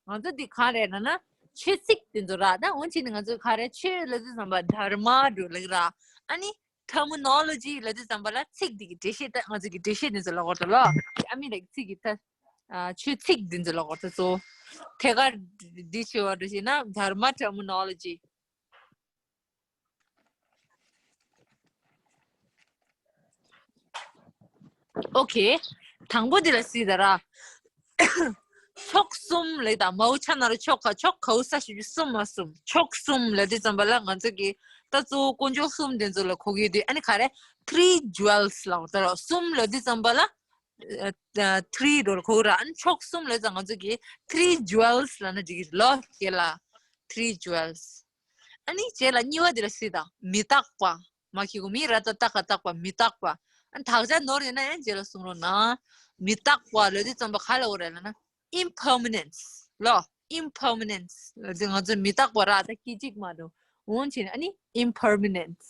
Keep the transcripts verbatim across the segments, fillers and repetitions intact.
ང་ཚོ་འདི་ག་རེ་ལབ་ན་ཆོས་ཚིག་དེ་ཚོ་ར། ད་འོན་ཆེ་ནི་ང་ཚོ་ག་རེ་ཆོས་ལབ་དུས་ཙམ་པ་དྷརྨ་འགྲོ་ལབ་ར། ཨ་ནི་terminology ལབ་དུས་ཙམ་པ་ལ་ཚིག་འདི་གི་འགྲེལ་བཤད། ད་ང་ཚོ་གི་འགྲེལ་བཤད་དེ་ཚོ་ལ་གོ་ད་ལོ། ཨ་མི་རིག་ཚིག་གི་ད་ཨ་ཆོས་ཚིག་འདི་ཚོ་ལ་གོ་ད་ཚོ་ཐད་ཀར་འདི་ཆེ་བ་འགྲོ་ཞེ་ན་དྷརྨ་terminology། ཨོ་ཁེ། དང་པོ་འདི་ལ་གཟིགས་དང་ར། ཕྱོགས་གསུམ་ལབ་དང་། མའོ་ཆ་ན་རོ་ཕྱོ་ག་ཕྱོ་ག་འོ་ས་ཞབས་ཀྱུ་གསུམ་མ་གསུམ། ཕྱོགས་གསུམ་ལབ་དུས་ཙམ་པ་ལ་ང་ཚོ་གི་ད་གཙོ་བོ་དཀོན་མཆོག་གསུམ་དེ་ཚོ་ལ་གོ་གི་ཡོད་དུས། ཨ་ནི་ག་རེ་three jewels ལབ་དང་ར། གསུམ་ལབ་དུས་ཙམ་པ་ལ་ཨ་three འགྲོ་ལ་གོ་ར། ཨ་ནི་ཕྱོགས་གསུམ་ལབ་ཙང་ང་ཚོ་གི་three jewels ལབ་ན་འགྲིག་གི་རེད་ལོ། ཁེ་ལ་three jewels། ཨ་ནི་རྗེས་ལ་གཉིས་པ་འདི་ལ་གཟིགས་དང་། མི་རྟག་པ། མ་ཁེ་གོ་མི་ར་ཏ་རྟ་ག་རྟག་པ། མི་རྟག་པ། ཨ་ནི་དག་ཆ་ནོར་ཡོད་ན་ཡང་རྗེས་ལ་གསུང་རོགས་གནང་། མི་རྟག་པ་ལབ་དུས་ཙམ་པ་ག་ལ་འོ་རེད་ལབ་ན་impermanence ལོ། impermanence ལབ་དུས་ང་ཚོ་མི་རྟག་པ་ར། ད་སྐད་ཅིག་མ་འགྲོ། འོན་ཆེ་ནི་ཨ་ནི་impermanence།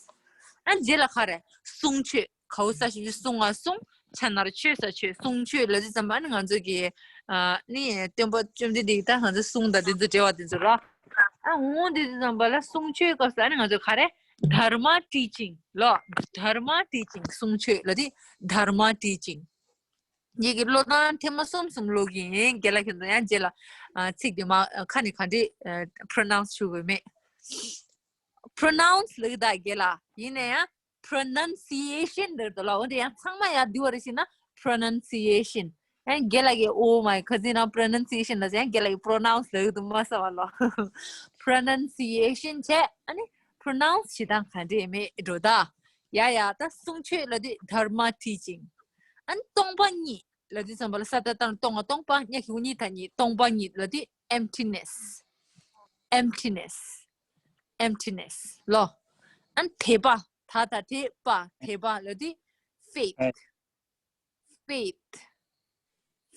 ཨ་ནི་རྗེས་ལ་ག་རེ་གསུང་ཆོས། ག་འོ་ས་ཞབས་ཀྱུ་གསུང་ང་གསུང་། ཆ་ན་རོ་ཆོ་ས་ཆོས། གསུང་ཆོས་ལབ་དུས་ཙམ་པ་ཨ་ནི་ང་ཚོ་གི་ཨ་ནི་སྟོན་པ་བཅོམ་ལྡན་འདས་ཀྱི་ད་ང་ཚོ་གསུང་དང་དེ་ཚོ་འབྲེལ་བ་དེ་ཚོ་ར། ཨ་འོང་དེ་དུས་ཙམ་པ་ལ་གསུང་ཆོས་སྐབས་སུ་ཨ་ནི་ང་ཚོ་ག་རེ་dharma teaching ལོ། dharma teaching གསུང་ཆོས་ལབ་དུས་dharma teaching། ངེད་ཀྱི་ཀློག་སྟངས་ཐེངས་མ་གསུམ་གསུམ་ཀློག་གི་ཡིན། རྒན་ལགས་ཁྱེད་ཚོ་ཡང་རྗེས་ལ་ཨ་ཚིག་དེ་མ་ཁ་ནས་ག་འདྲས་ཨ་pronounce ཞུ་དགོས་མེད། pronounce ལབ་ཀྱི་ད་རྒན་ལགས། ཡིན་ན་ཡང་pronunciation ལབ་འདུག་ལ། འོན་ཏེ་ཡང་ཚང་མ་ཡར་བསྡུ་བ་རེད་ཟེར་ན་pronunciation། ཡང་རྒན་ལགས་ཀྱིས་oh my cousin རང་pronunciation ལབ་ཟེར། ཡང་རྒན་ལགས་ཀྱིས་pronounce ལབ་ཀྱི་འདུག་མ་ཟེར་བ་ལ། pronunciation བྱས། ཨ་ནི་pronounce བྱེད་སྟངས་ག་འདྲས་མེད་འགྲོ་ད། ཡ་ཡ། ད་གསུང་ཆོས་ལབ་དུས་dharma teaching། ཨ་ནི་སྟོང་པ་ཉིད་ལབ་དུས་ཙམ་པ་ལ་ས་ད་བཏགས་ན་སྟོང་ང་སྟོང་པ། ཉ་གི་གུ་གཉིས་ད་ཉིད། སྟོང་པ་ཉིད་ལབ་དུས་emptiness། emptiness། emptiness ལོ། ཨ་ནི་དད་པ། ད་ད་དད་པ། དད་པ་ལབ་དུས་faith། faith།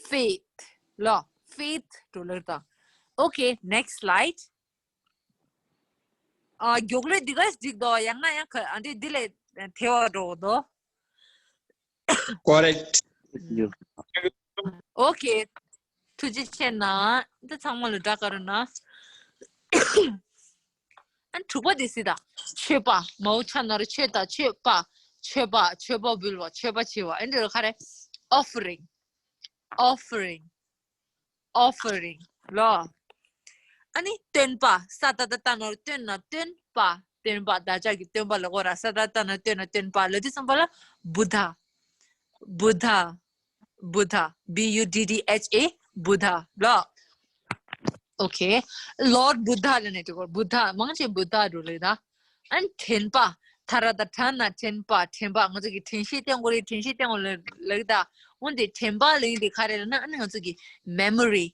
faith ལོ། faith འགྲོ་ལར་དང་། okay, next slide. ཨ་མགྱོགས་ལས་འདི་ག་འགྲིག་དོ། ཡང་ན་ཡང་ག་ཨ་འདྲས་འདི་ལས་དལ་བ་འགྲོ་དོ། Correct. Okay. ཐུགས་རྗེ་ཆེ་གནང་། འདི་ཚང་མ་ལ་དགྲ་དགའ་རུ་གནང་། ཨ་དྲུག་པ་དེ་སྲིད་ད། མཆོད་པ། མའོ་ཆ་ན་རོ་མཆོད་དང་མཆོད་པ། མཆོད་པ། མཆོད་པ་འབུལ་བ། མཆོད་པ་བྱེད་པ། ཨ་འདི་ལ་ག་རེ། offering། offering། offering ལོ། ཨ་ནི་སྟོན་པ། ས་ད་བཏགས་སྟ་ན་རོ་སྟོན་ན་སྟོན་པ། སྟོན་པ། བདག་ཅག་གི་སྟོན་པ་ལ་གོ་ར། ས་ད་བཏགས་སྟ་ན་སྟོན་ན་སྟོན་པ་ལབ་དུས་ཙམ་པ་ལ་Buddha། Buddha། Buddha། B U D D H A། Buddha ལོ། okay. Lord Buddha ལབ་ནས་འགྲོ་གོ། Buddha། མང་ཆེ་Buddha འགྲོ་ལེ་ད། ཨ་ནི་དྲན་པ། ཐ་ར་ད་དྲན་ན་དྲན་པ། དྲན་པ། ང་ཚོ་གི་དྲན་ཤེས་བསྟེན་དགོས་རེད། དྲན་ཤེས་བསྟེན་དགོས་ལེ་ལེ་ད། འོན་ཏེ་དྲན་པ་ལབ་ཡིན་དེ་ག་རེ་ལབ་ན་ཨ་ནི་ང་ཚོ་གི་memory།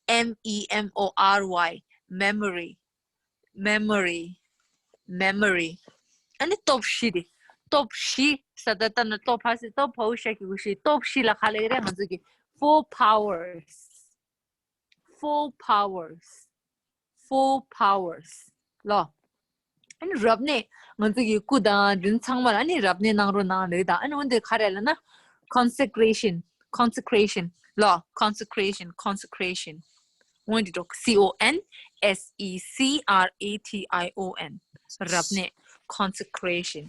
M E M O R Y། memory། memory། ཨ་ནི་སྟོབས་བཞི་དེ། སྟོབས་བཞི། ས་ད་བཏགས་སྟ་ན་སྟོབས། བ་ཞབས་ཀྱུ་སྟོབས། བ་འོ་ཤ་གི་གུ་བཞི། སྟོབས་བཞི་ལ་ག་ལབ་ཀྱི་རེད། ང་ཚོ་གི་four powers། four powers། four powers ལོ། ཨ་ནི་རབ་གནས། ང་ཚོ་གི་སྐུ་དང་དེ་ཚང་མ་ལ་ཨ་ནི་རབ་གནས་གནང་རོགས་གནང་ལེ་དང་། ཨ་ནི་འོན་ཏེ་ག་རེ་ལབ་ན་consecration། consecration ལོ། consecration། consecration འོན་ཏེ་འགྲོ། C O N S E C R A T I O N། རབ་གནས། consecration།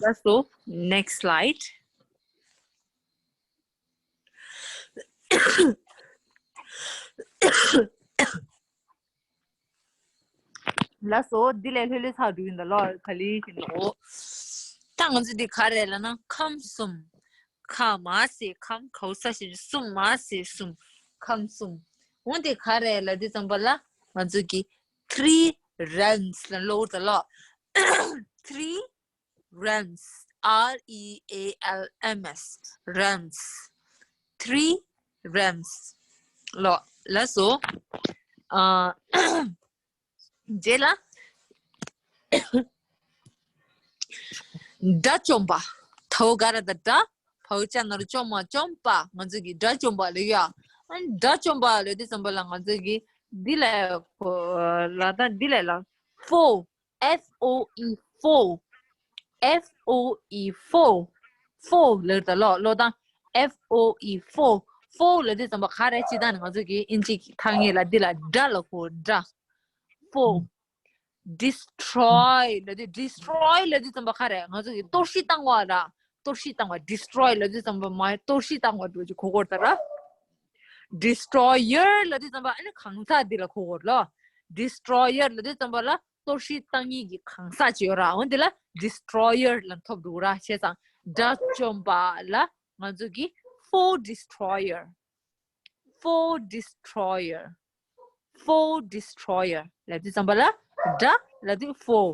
ལགས་སོ། next slide. ལགས་སོ། འདི་ལས་ལྷོད་ལྷོད་ཚར་འགྲོ་ཡིན་ད་ལོ། ག་ལེ་ཡིན་ལོ། ད་ང་ཚོ་འདི་ག་རེ་ལབ་ན་ཁམས་གསུམ། ཁ་མ་ཟེར་ཁམས། ག་འོ་ས་ཞབས་ཀྱུ་གསུམ། མ་ཟེར་གསུམ། ཁམས་གསུམ། འོན་ཏེ་ག་རེ་ལབ་དུས་ཙམ་པ་ལ་ང་ཚོ་གི་three realms ལ་ཀློག་ད་ལོ། three realms། R E A L M S། realms། three realms ལོ། ལགས་སོ། ཨ་རྗེས་ལ་དགྲ་བཅོམ་པ། ད་འོ་ག་ར་ད་དགྲ། བ་འོ་ཅ་ན་རོ་བཅོ་མ་བཅོམ་པ། ང་ཚོ་གི་དགྲ་བཅོམ་པ་ལབ་ཡ། ཨ་ནི་དགྲ་བཅོམ་པ་ལབ་དུས་ཙམ་པ་ལ་ང་ཚོ་གི་འདི་ལ་གོ་ལ་ད་འདི་ལ་ལ་foe། F O E། foe། F O E། foe། foe ལབ་ད་ལོ། ཀློག་སྟངས། F O E། foe། foe ལབ་དུས་ཙམ་པ་ག་རེ་སྤྱིར་བཏང་ནས་ང་ཚོ་གི་ཨིན་ཇི་གི་ཐ་སྙད་ལ་འདི་ལ་དགྲ་ལབ་གོ་དགྲ། foe། destroy ལབ་དུས། destroy ལབ་དུས་ཙམ་པ་ག་རེ། ང་ཚོ་གི་གཏོར་བཤིག་བཏང་བ་ར། གཏོར་བཤིག་བཏང་བ། destroy ལབ་དུས་ཙམ་པ་མ་གཏོར་བཤིག་བཏང་བ་འགྲོ་གི་གོ་གོ་ད་ར། destroyer ལབ་དུས་ཙམ་པ་ཨ་ནི་གང་ཟག་འདི་ལ་གོ་གོ་ལོ། destroyer ལབ་དུས་ཙམ་པ་ལ་གཏོར་བཤིག་བཏང་མཁན་གྱི་གང་ཟག་ཅིག་ཡོད་ར། འོ་འདི་ལ་destroyer ལབ་ཐོབ་འདུག་ར། བྱས་ཙང་དགྲ་བཅོམ་པ་ལ་ང་ཚོ་གི་foe destroyer། foe destroyer། foe destroyer ལབ་དུས་ཙམ་པ་ལ་དགྲ་ལབ་དུས་foe།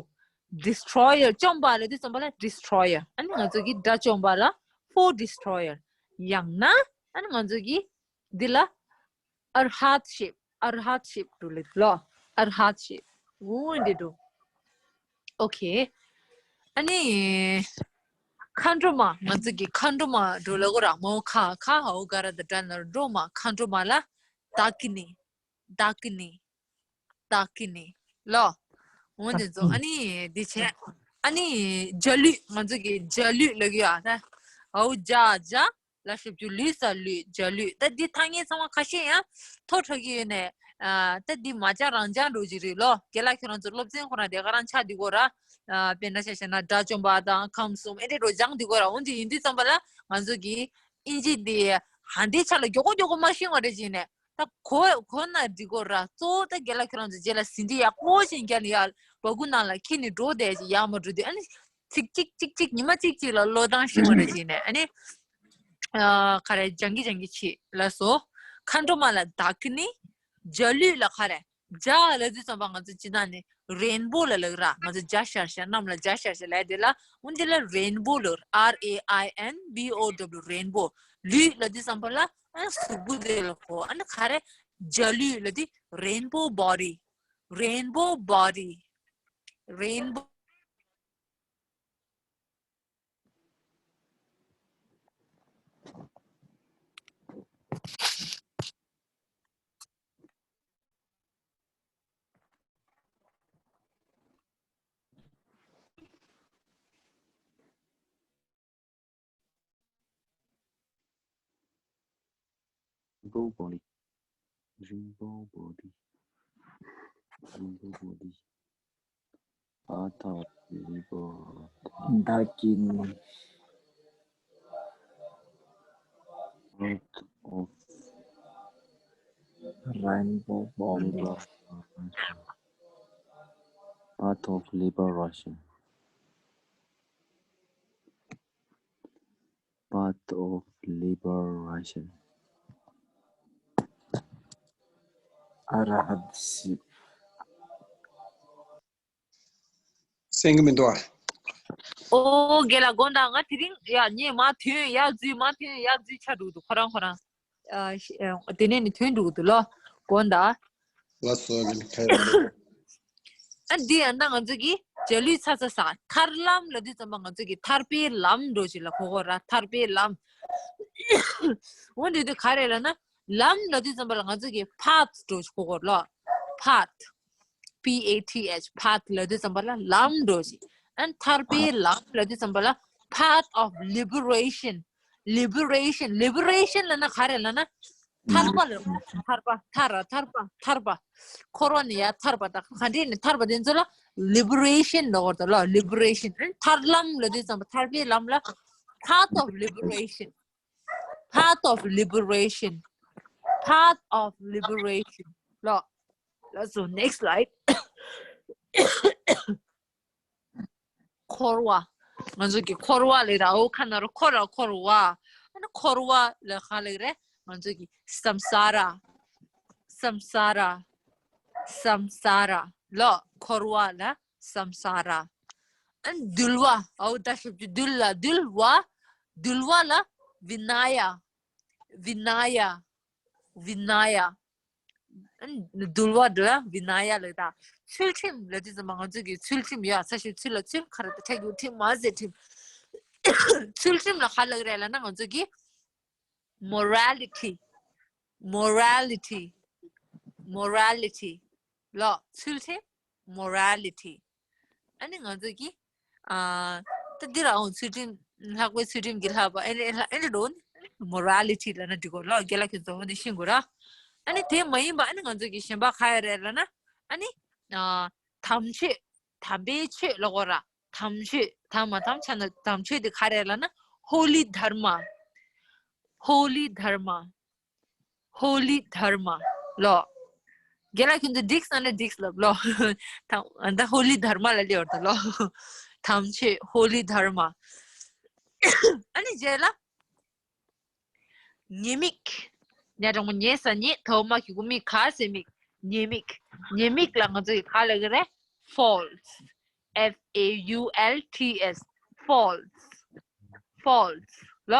destroyer བཅོམ་པ་ལབ་དུས་ཙམ་པ་ལ་destroyer། ཨ་ནི་ང་ཚོ་གི་དགྲ་བཅོམ་པ་ལ་foe destroyer། ཡང་ན་ཨ་ནི་ང་ཚོ་གི་འདི་ལ་arhatship། arhatship འགྲོ་ལེ་ལོ། arhatship འོ་འདི་འགྲོ། okay། ཨ་ནི་མཁའ་འགྲོ་མ། ང་ཚོ་གི་མཁའ་འགྲོ་མ་འགྲོ་ལེ་གོ་ར། མོ་ཁ་ཁ་ཧའོ་ག་ར་ད་དྲ་ན་འགྲོ་མ། མཁའ་འགྲོ་མ་ལ་ད་ཀི་ནི། ད་ཀི་ནི། ད་ཀི་ནི་ལོ། འོ་འདི་ཚོ། ཨ་ནི་འདི་བྱས། ཨ་ནི་འཇའ་ལུས། ང་ཚོ་གི་འཇའ་ལུས་ལབ་ཀྱི་ཡོད་ཨ། ད་འོ་འཇའ་འཇའ་ལ་ཞབས་ཀྱུ་ལུས་ས་ལུས། འཇའ་ལུས། ད་འདི་ཐ་སྙད་ཚང་མ་ཁ་ཤས་ཡང་ཐོ་ཁྲག་གི་ཡོད་ནས། ཨ་ད་འདི་མ་འཇའ་རང་འཇའ་འགྲོ་གི་རེད་ལོ། རྒན་ལགས་ཁྱེད་རང་ཚོ་སློབ་ཚན་ཁོ་རང་དེ་ག་རང་ཆགས་འདི་གོ་ར། ཨ་དཔེར་ན་ཆ་བཞག་ན་དགྲ་བཅོམ་པ་དང་ཁམས་གསུམ་ཨེ་འདྲས་འགྲོ་སྦྱངས་འདི་གོ་ར། འོ་འདི་ཡིན་དུས་ཙམ་པ་ལ་ང་ཚོ་གི་ཨིན་ཇི་འདི་ཧ་འདི་ཆ་ལ་མགྱོགས་པོ་མགྱོགས་པོ་མ་ཤེས་པ་རེད་ཅེས་ནས། ད་གོ་གོ་ན་འགྲིག་གོ་ར། གཙོ་བོ་ད་རྒན་ལགས་ཁྱེད་རང་ཚོ་རྗེས་ལ་ཟིན་བྲིས་ཡག་པོ་ཞིག་རྒྱབ་ནས་ཡར་སྦ་ཁུག་ནང་ལ་འཁྱེར་ནས་འགྲོ་བསྡད་ཅིག་ཡར་མར་འགྲོ་དུས། ཨ་ནི་ཚིག་གཅིག་གཅིག་གཅིག་ཉི་མ་གཅིག་གཅིག་ལ་ཀློག་སྟངས་ཤེས་པ་རེད་ཅེས་ནས། ཨ་ནི་ཨ་ག་རེ་སྦྱང་གི་སྦྱང་གི་བྱེད་ལ་སོ། མཁའ་འགྲོ་མ་ལ་ད་ཀི་ནི། འཇའ་ལུས་ལ་ག་རེ། འཇའ་ལབ་དུས་ཙམ་པ་ང་ཚོ་སྤྱིར་བཏང་ནས་རེན་བོ་ལ་ལབ་ར། ང་ཚོ་འཇའ་ཤར་ཤར་གནམ་ལ་འཇའ་ཤར་ཤར་ལབ་དེ་ལ། འོ་འདི་ལ་རེན་བོ་ལབ། R A I N B O W རེན་བོ། ལུས་ལབ་དུས་ཙམ་པ་ལ་ཨ་གཟུགས་པོ་དེ་ལ་གོ། ཨ་ནི་ག་རེ། འཇའ་ལུས་ལབ་དུས་rainbow body། rainbow body། rainbow Rainbow body. Rainbow body. Rainbow body. Part of rainbow. Dark in. Part of rainbow body. Rainbow. Part of liberation. Part of liberation. Arahatship. གསན་གྱི་མི་འདུག་ཨ། ཨོ་རྒན་ལགས་དགོངས་དག་ང་དེ་རིང་ཡ་ངས་མ་ཐོན་ཡ་འཛུལ་མ་ཐོན་ཡ་འཛུལ་ཆགས་འགྲོ་འདུག་ཁོ་རང་ཁོ་རང་། ཨ་ཤ་ཨ་དེ་ནས་ནི་ཐོན་འགྲོ་གི་འདུག་ལོ། དགོངས་དག་ལགས་སོ་རྒན་ལགས་ཁ་ཡ། ཨ་འདི་ཡང་ན་ང་ཚོ་གི་འཇའ་ལུས་ཚ་ཚ་ས་ཐར་ལམ་ལབ་དུས་ཙམ་པ་ང་ཚོ་གི་ཐར་པའི་ལམ་འགྲོ་ཅིག་ལ་གོ་གོ་ར། ཐར་པའི་ལམ། འོ་འདི་དུས་ག་རེ་ལབ་ན། ལམ་ལབ་དུས་ཙམ་པ་ལ་ང་ཚོ་གི་path འགྲོ་ཅིག་གོ་གོ་ལོ། path། P A T H path ལབ་དུས་ཙམ་པ་ལ་ལམ་འགྲོ་ཅིག་ཨན་ཐར་པའི་ལམ་ལབ་དུས་ཙམ་པ་ལ་path of liberation། liberation། liberation ལབ་ན་ག་རེ་ལབ་ན། ཐར་པ་ལ་ཐར་པ་ཐར་ར་ཐར་པ་ཐར་པ། འཁོར་བ་ནས་ཡར་ཐར་པ་དང་ག་འདྲས་ནས་ཐར་པ་དེ་ཚོ་ལ་liberation ལབ་དགོས་རེད་ལ། liberation ཨན་ཐར་ལམ་ལབ་དུས་ཙམ་པ་ཐར་པའི་ལམ་ལ་path of liberation། path of liberation། path of liberation ལོ། ལགས་སོ། next slide། འཁོར་བ། ང་ཚོ་གི་འཁོར་བ་ལབ་ར། འོ་ཁ་ན་རོ་འཁོར་ར་འཁོར་བ། ཨ་ནི་འཁོར་བ་ལ་ག་ལབ་རེད། ང་ཚོ་གི་samsara། samsara། samsara ལོ། འཁོར་བ་ལ་samsara། ཨ་ནི་འདུལ་བ། འོ་ད་ཞབས་ཀྱུ་འདུལ་ལ་འདུལ་བ། འདུལ་བ་ལ་vinaya། vinaya། vinaya། འདུལ་བ་འདི་ལ་vinaya ལབ་ད། ཚུལ་ཁྲིམས་ལབ་དུས་ཙམ་པ་ང་ཚོ་གི་ཚུལ་ཁྲིམས་ཡོད་ས་ཞིག་ཚུལ་ལ་ཚུལ་ཁ་ར་ད་ཁྲག་གི་ཁྲིམས་མ་ཟེར་ཁྲིམས། ཚུལ་ཁྲིམས་ལ་ག་ལབ་རེད་ལབ་ན་ང་ཚོ་གི་morality། morality། morality ལོ། ཚུལ་ཁྲིམས་morality། ཨ་ནི་ང་ཚོ་གི་ཨ་ད་འདི་ར་འོང་ཚུལ་ཁྲིམས་ལྷག་པའི་ཚུལ་ཁྲིམས་ཀྱི་ལྷག་པ་ཨེ་རེད་ཨེ་རེད་འགྲོ་ནི། morality ལབ་ན་འགྲིག་གོ་ལོ། རྒན་ལགས་ཁྱོད་ཚོ་འོ་འདི་ཤེས་དགོས་ར། ཨ་ནི་དེ་མ་ཡིན་པ་ཨ་ནི་ང་ཚོ་གི་གཞན་པ་ག་ཡོད་རེད་ལབ་ན། ཨ་ནི་ཨ་དམ་ཆོས། དམ་པའི་ཆོས་ལབ་དགོས་ར། དམ་ཆོས། དམ་མ་དམ་ཆ་ན་དམ་ཆོས་དེ་ག་རེད་ལབ་ན། holy dharma། holy dharma། holy dharma ལོ། རྒན་ལགས་ཁྱོད་ཚོ་འགྲིག་བསམ་ན་འགྲིག་ལབ་ལོ། དམ་ད་holy dharma ལ་སླེབས་ཡོད་ད་ལོ། དམ་ཆོས་holy dharma། ཨ་ནི་རྗེས་ལ། ཉེས་དམིགས། ཉ་དྲང་མོ་ཉེས་ས་ཉེས། ཐོག་མ་གི་གུ་མིག་ག་ཟེར་མིག་ཉེས་དམིགས། ཉེས་དམིགས་ལ་ང་ཚོ་ཡི་ག་ལབ་ཀྱི་རེད། faults། F A U L T S། faults། faults ལ།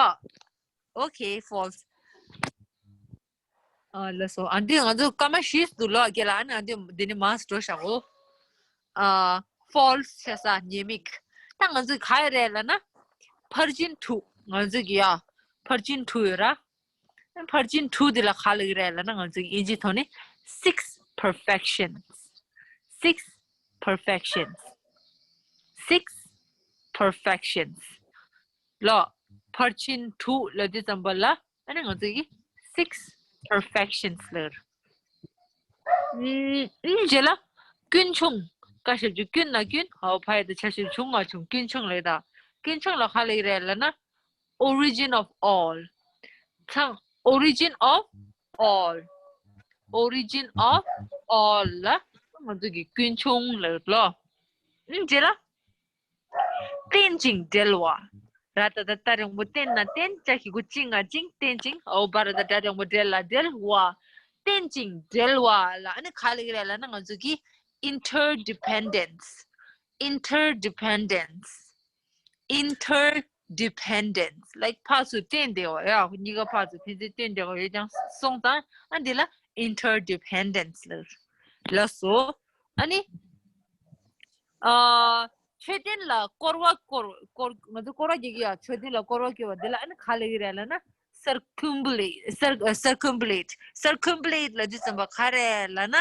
okay, faults། ཨ་ལགས་སོ། ཨ་འདི་ང་ཚོ་སྐར་མ་བཞི་འདུག་ལོ། རྒན་ལགས་ཨ་ནི་ཨ་འདི་འདི་ནི་མང་སུ་འགྲོ་བཞག་གོ། ཨ་faults ཆ་ས་ཉེས་དམིགས། ད་ང་ཚོ་ག་ཡོད་རེད་ལབ་ན། ཕར་ཕྱིན་དྲུག་ང་ཚོ་གི་ཡ། ཕར་ཕྱིན་དྲུག་ཡོད་ར། ཕར་ཕྱིན་དྲུག་འདི་ལ་ག་ལབ་ཀྱི་རེད་ལབ་ན། ང་ཚོ་གི་དབྱིན་ཇིའི་ཐོག་ནས་six perfections། six perfections། six perfections ལོ། ཕར་ཕྱིན་དྲུག་ལབ་དུས་ཙམ་པ་ལ་ཨ་ནི་ང་ཚོ་གི་six perfections ལབ། ཨུམ། རྗེས་ལ་ཀུན་འབྱུང་། ཀ་ཞབས་ཀྱུ་ཀུན་ན་ཀུན། འོ་ཕ་ཡ་ད་ཆ་ཞབས་ཀྱུ་འབྱུང་ང་འབྱུང་། ཀུན་འབྱུང་ལབ་ད། ཀུན་འབྱུང་ལ་ག་ལབ་ཀྱི་རེད་ལབ་ན། origin of all། ཚང་། origin of all། origin of all ལ་ང་ཚོ་གི་ཀུན་འབྱུང་ལབ་ལོ། ཨུམ། རྗེས་ལ། རྟེན་ཅིང་འབྲེལ་བ། ར་ད་ད་ད་དྲང་པོ་རྟེན་ན་རྟེན། ཅ་གི་གུ་ཅི་ང་ཅིང་། རྟེན་ཅིང་། འོ་བ་ར་ད་ད་དྲང་པོ་འབྲེལ་ལ་འབྲེལ་བ། རྟེན་ཅིང་འབྲེལ་བ་ལ་ཨ་ནི་ག་ལབ་ཀྱི་རེད་ལབ་ན། ང་ཚོ་གི་interdependence། interdependence། interdependence། like ཕར་ཚུར་བརྟེན་བསྡད་པ་ཡ། གཉིས་ཀ་ཕར་ཚུར་ཕན་ཚུན་བརྟེན་བསྡད་པ་ཡོད་ཀྱང་སོང་ཙང་ཨ་འདི་ལ་interdependence ལབ། ལགས་སོ། ཨ་ནི། ཨ། མཆོད་རྟེན་ལ་སྐོར་བ་སྐོར་སྐོར། ང་ཚོ་སྐོར་བ་རྒྱག་གི་ཡ། མཆོད་རྟེན་ལ་སྐོར་བ་སྐོར་བ་འདི་ལ་ཨ་ནི་ག་ལབ་ཀྱི་རེད་ལབ་ན། circumambulate། cir- circumambulate། circumambulate ལབ་དུས་ཙམ་པ་ག་རེད་ལབ་ན།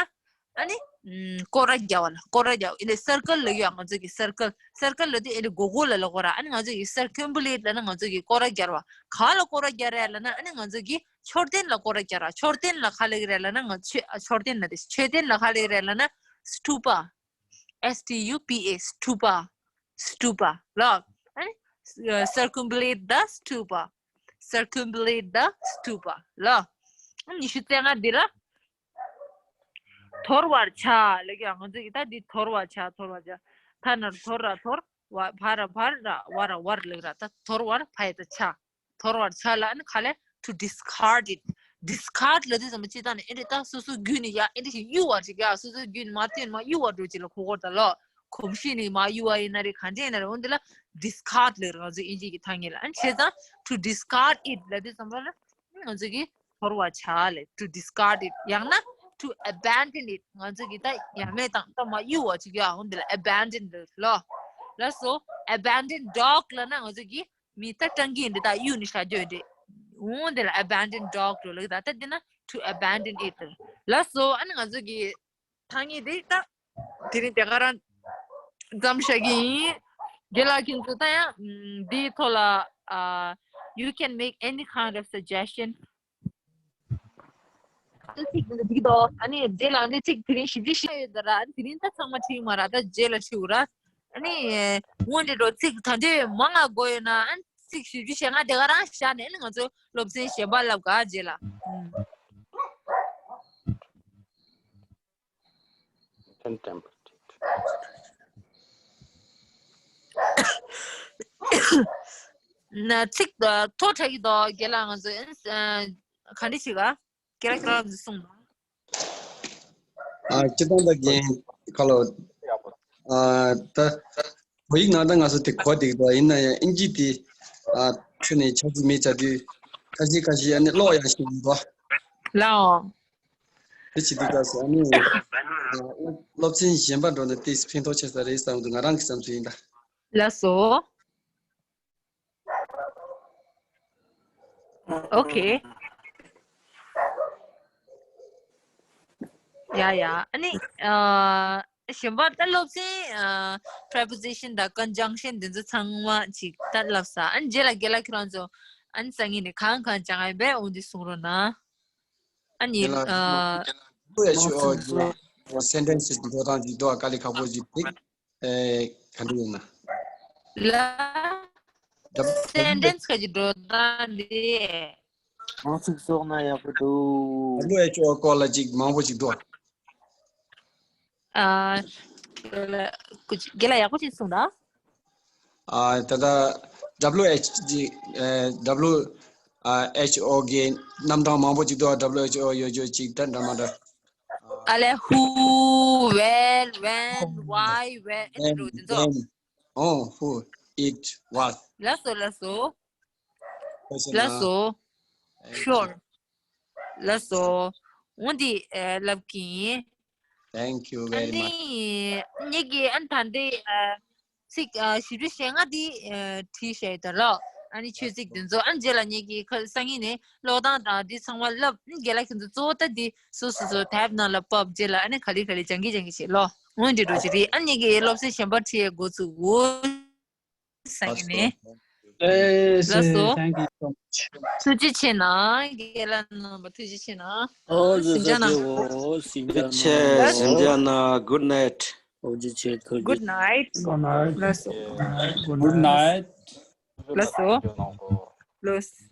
ཨ་ནི། ཨམ། སྐོར་ར་རྒྱག་པ་ལ། སྐོར་ར་རྒྱག་པ། ཨེ་འདི་circle ལབ་ཀྱི་ཡ། ང་ཚོ་གི་circle། circle ལབ་དུས་ཨེ་འདི་སྒོར་སྒོར་ལ་ལབ་དགོས་ར། ཨ་ནི་ང་ཚོ་གི་circumambulate ལབ་ན་ང་ཚོ་གི་སྐོར་ར་རྒྱག་པ། ག་ལ་སྐོར་ར་རྒྱག་རེད་ལབ་ན། ཨ་ནི་ང་ཚོ་གི་མཆོད་རྟེན་ལ་སྐོར་ར་རྒྱག་ར། མཆོད་རྟེན་ལ་ག་ལབ་ཀྱི་རེད་ལབ་ན། ང་ཚོ་མཆོད་རྟེན་ལ་དེ། མཆོད་རྟེན་ལ་ག་ལབ་ཀྱི་རེད་ལབ་ན། stupa། S T U P A། stupa། stupa ལ། ཨ་ནི། circumambulate the stupa། circumambulate the stupa ལ། ཨ་ནི་ཉི་ཤུ་རྩ་ལྔ་འདི་ལ། དོར་བར་བྱ་ལབ་ཀྱི་ཡ། ང་ཚོ་གི་ད་འདི་དོར་བར་བྱ། དོར་བར་བྱ། ད་ན་རོ་དོ་ར་དོར། བ་བ་ར་བར། ར་བ་ར་བར་ལབ་ར། ད་དོར་བར་ཕ་ཡ་ད་བྱ། དོར་བར་བྱ་ལ་ཨ་ནི་ག་ལབ། to discard it། discard ལབ་དུས་ཙམ་པ་སྤྱིར་བཏང་ནས་ཨེ་འདྲ་ད་སོ་སོ་རྒྱུད་ནས་ཡ་ཨེ་འདྲ་ཞིག་གཡུག་པ་ཞིག་ཡ། སོ་སོ་རྒྱུད་ནས་མར་བཏོན་མར་གཡུག་པ་འགྲོ་ཅིག་ལ་གོ་གོ་ད་ལོ། གོམས་གཤིས་ནས་མར་གཡུག་པ་ཡིན་ན་རེད། གང་འདྲ་ཡིན་ན་རེད། འོ་འདི་ལ་discard ལབ་རེད། ང་ཚོ་དབྱིན་ཇི་གི་ཐ་སྙད་ལ། ཨ་ནི་བྱས་ཙང་to discard it ལབ་དུས་ཙམ་པ་ལ་ང་ཚོ་གིས་དོར་བར་བྱ་ལབ། to discard it ཡང་ན་to abandon it ང་ཚོ་གིས་ད་ཡ་མེད་བཏང་། ད་མར་གཡུག་པ་ཅིག་ཡ། འོ་འདི་ལ་abandon ལབ་ལོ། ལགས་སོ། abandon dog ལབ་ན་ང་ཚོ་གིས་མི་ད་སྤྲང་གིན་འདི་ད་གཡུག་ནས་བཞག་རྒྱུ་རེད། འོ་འདི་ལ་abandon dog ལབ་ལ། ད་ད་འདི་ན་to abandon it ལགས་སོ། ཨ་ནི་ང་ཚོ་གི་ཐ་སྙད་དེ་ད་དེ་རིང་དེ་ག་རང་མཚམས་བཞག་གི་ཡིན། རྒན་ལགས་ཁྱེད་ཚོ་ད་ཡང་འདིའི་ཐོག་ལ་ཨ། you can make any kind of suggestion. ཚིག་འདི་འགྲིག་འདུག་ཨ་ནི་རྗེས་ལ་འདི་ཚིག་དེ་རིང་ཞིབ་ཕྲ་བཤད་ཡོད་ད་ར། དེ་རིང་ད་ཚང་མ་ཁྲིད་མ་ར། ད་རྗེས་ལ་ཁྲིད་འུ་ར། ཨ་ནི་སྔོན་འདྲི་འགྲོ་ཚིག་ད་འདྲའི་མང་ང་དགོས་ཡོད་ན། ཨ་ནི་ཚིག་ཞིབ་ཕྲ་བཤད། ང་དེ་ག་རང་བཞག་ནས་ཨ་ནི་ང་ཚོ་སློབ་ཚན་གཞན་པ་བསླབ་ག་རྗེས་ལ། ཨུམ། Ten temperate. ན་ཚིག་ཐོག་ཁྲ་གི་དོ་རྒན་ལགས་ང་ཚོ་ག་འདྲ་ཞིག་ག་རྒན་ལགས་ཁྱེད་རང་ཚོ་གསུངས། ཨ་སྤྱིར་བཏང་ད་རྒན་ཁ་ལོ། ཨ་ད་བོད་ཡིག་ནང་ད་ང་ཚོ་དེ་གོ་བསྡད་ཀྱི་འདུག་ཡིན་ན་ཡང་དབྱིན་ཇི་དེ་ཨ་ཁྱོན་ནས་ཆགས་ཀྱི་མེད་ཆགས་དུས་ཁ་ཤས་ཁ་ཤས་ཨ་ནི་ཀློག་ཡང་ཤེས་མི་འདུག་ལའོ། དེ་བྱེད་དུས་སྐབས་སུ་ཨ་ནི་ཨ་སློབ་ཚན་གཞན་པ་འགྲོ་ན་ཏོག་ཙམ་ཕན་ཐོགས་ཆེ་ས་རེད་བསམ་འདུག་ང་རང་གི་བསམ་ཚུལ་ཡིན་ད། ལགས་སོ། ཨོ་ཁེ། ཡ་ཡ། ཨ་ནི་ཨ་གཞན་པ་ད་སློབ་ཚན་ཨ་preposition དང་conjunction འདི་ཚོ་ཚང་མ་ཅིག་ད་བསླབས་ས། ཨ་ནི་རྗེས་ལ་རྒན་ལགས་ཁྱེད་རང་ཚོ་ ཨ་ནི་སང་ཉིན་ནས་གང་གང་སྦྱང་ཡ་ཡོད་པས་འོ་འདི་གསུང་རོགས་གནང་། ཨ་ནི་དེ་ལ་ཨ་ལོ་ཡ་ཆོས་ཨོ་གི་སེན་ཊེན་སི་འགྲོ་སྟངས་ཅིག་འདུག་ག་དཀའ་ལས་ཁག་པོ་ཅིག་འདུག་ཨེ་ག་འདྲ་ཡིན་ན། ལ་སེན་ཊེན་སི་ག་ཅིག་འགྲོ་སྟངས་འདི། གང་ཞིག་སོགས་ན་ཡག་པོ་འདུག་ལོ་ཡ་ཆོས་ཨོ་སྐོར་ལ་ཅིག་མང་པོ་ཅིག་འདུག་ཨ། རྒན་ལགས་ཡག་པོ་ཅིག་གསུངས་དང་། ཨ། ད་ལྟ་W H གི་ཨ། W H O གི་རྣམ་གྲངས་མང་པོ་ཅིག་འདུག W H O ཡོད་ཅོག་ཅིག་ད་འདྲ་མ་འདྲ། ཨ་ལས། Who, where, when, why, where ཨེ་འདྲ་འདུག་དེ་ཚོ། When, oh, who, it, what. ལགས་སོ་ལགས་སོ། ལགས་སོ། Sure. ལགས་སོ། འོ་འདི་ལབ་ཀྱི་ཡིན། Thank you very much. ཨ་ནི་ངེད་ཀྱིས་ཨ་ནི་ད་ལྟའི་ཚིག་བཞི་བཅུ་ཞེ་ལྔ་འདི་བྲིས་བཞག་ཡོད་ད་ལོ། ཨ་ནི་ཆོས་ཚིག་འདི་ཚོ་ཨ་ནི་རྗེས་ལ་ངེད་ཀྱིས་ཁ་སང་ཉིན་ནས་ཀློག་སྟངས་དང་འདི་ཚང་མ་ལབ། ཨ་ནི་རྒན་ལགས་ཁྱེད་ཚོ་གཙོ་བོ་ད་འདི་སོ་སོ་སོ་ཐེབ་ནང་ལ་ཕབ། རྗེས་ལ་ཨ་ནི་ག་ལེ་ག་ལེ་སྦྱང་གི་སྦྱང་གི་བྱེད་ལོ། འོ་འདི་འགྲོ་གི་རེད། ཨ་ནི་ངེད་ཀྱིས་སློབ་ཚན་གཞན་པ་ཁྲིད་ཡས་འགོ་བཙུགས་འོ། སང་ཉིན་ནས། ལགས་སོ། Thank you so much. ཐུགས་རྗེ་ཆེ་གནང་། རྒན་ལགས་རྣམ་པ་ཐུགས་རྗེ་ཆེ་གནང་། ཨོ་ཟེར་ཟེར་ཟེར། ཨོ་ཟེར་ཟེར། ཐུགས་རྗེ་ཆེ། ཟེར་ཟེར་གནང་། Good night. ཐུགས་རྗེ་ཆེ། ཐུགས་རྗེ་ཆེ། Good night. Good night. ལགས་སོ། Good night. ལགས་སོ། ལགས་སོ།